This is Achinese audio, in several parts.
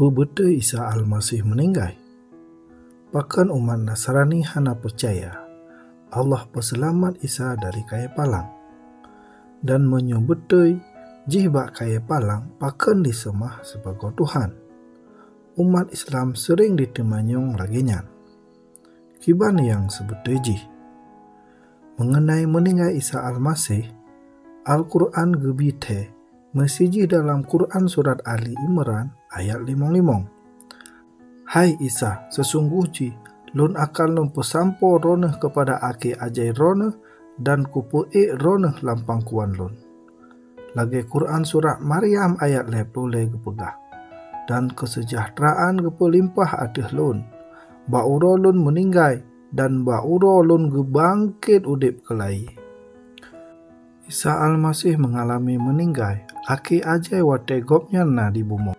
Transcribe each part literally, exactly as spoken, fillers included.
Peue beutôi Isa Almaseh meuninggai? Pakon umat Nasrani hana peucaya Allah peuseulamat Isa dari kayée palang? Dan meunyoe beutôi, jih bak kayée palang pakon diseumah sibagoe Tuhan? Umat Islam seuréng jiteumanyong lagée nyan. Kiban nyang seubeutôi jih? Meungeunai meuninggai Isa Almaseh, Al-Qur'an geubri thée, meusijih dalam Qur'an surat Ali Imran ayat limong limong, "Hai Isa, seusunggoh jih Lôn akan Lôn peusampoe Droeneueh keupada akhé ajai Droeneueh dan kupeuék Droeneueh lam pangkuan Lôn." Lagée Qur'an surat Maryam ayat lhée ploh lhée geupeugah, "Dan keuseujahteuraan geupeulimpah ateueh Lôn, bak uroe Lôn meuninggai, dan bak uroe Lôn geubangkét udeb keulayi." Isa Almaseh meungalami meuninggai akhé ajai watée Gobnyan na di bumoe.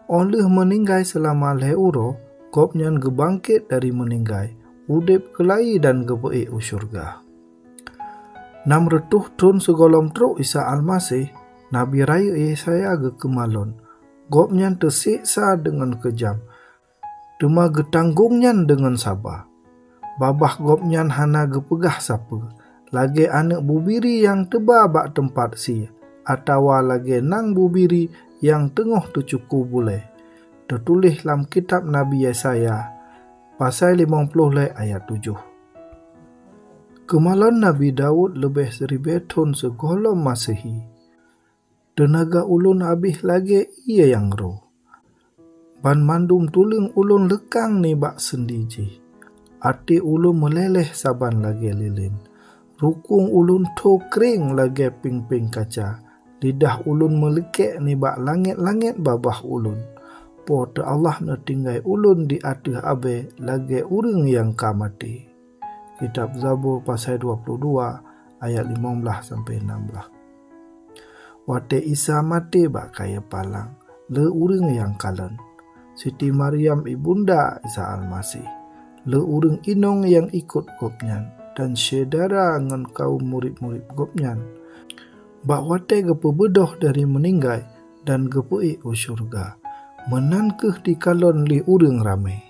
Óh lheueh meuninggai seulama lhée uroe, Gobnyan geubangkét dari meuninggai, udeb keulayi dan geupeuék u syeuruga. Nam reutôh thon sigohlom trok Isa Almaseh, Nabi Rayeuk Yesaya geukeumalon, Gobnyan teuseksa deungon keujam, teuma geutanggong nyan deungon saba. Babah Gobnyan hana geupeugah sapeue, lagée aneuëk bubiri nyang teuba bak teumpat sie, atawa lagée nang bubiri nyang teungoh teucuku bulée. Teutuléh lam kitab Nabi Yesaya, pasai limong ploh lhée ayat tujoh. Keumalon Nabi Daud leubeh siribée thon sigohlom Masehi, "Teunaga ulôn habéh lagée ié nyang ro. Banmandum tuleueng ulôn leukang nibak sendi jih. Até ulôn meuléléh saban lagée lilén. Rukung ulôn tho krieng lagée pieng-pieng kaca. Lidah ulôn meulikek nibak langét-langét babah ulôn. Po teu Allah neutinggai ulôn di ateueh abée lagée ureuëng nyang ka maté." Kitab Zabur pasai dua puluh dua ayat limong blaih sampai enam blaih. Watée Isa maté bak kayée palang, le ureuëng nyang kalon, Siti Maryam ibunda Isa Almaseh, le ureuëng inong nyang ikot Gobnyan, dan syedara ngon kawöm murit-murit Gobnyan, bak watée geupeubeudôh dari meuninggai dan geupeuék u syeuruga, meunan kheueh dikalon lé ureuëng ramé.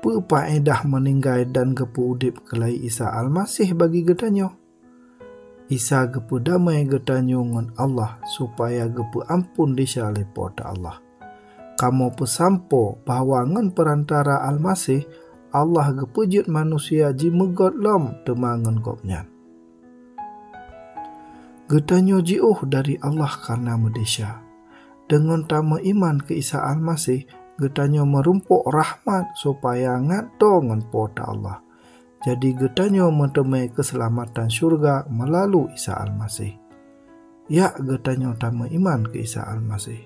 Peue paedah meuninggai dan geupeu udeb keulayi Isa Almaseh bagi geutanyoe? Isa geupeudamai geutanyoe ngon Allah supaya geupeuamphon desya lé Po teu Allah. Kamoe peusampoe bahwa ngon peurantara Almaseh, Allah geupeujeuet manusia jimeugot lom teuma ngon Gobnyan. Geutanyoe jiôh dari Allah kareuna meudesya. Deungon tameuiman keu Isa Almaseh, geutanyoe meurumpok rahmat supaya ngat toe ngon Po teu Allah. Jadi geutanyoe meuteumé keuseulamatan syeuruga meulalu Isa Almaseh. Jak geutanyoe tameuiman keu Isa Almaseh.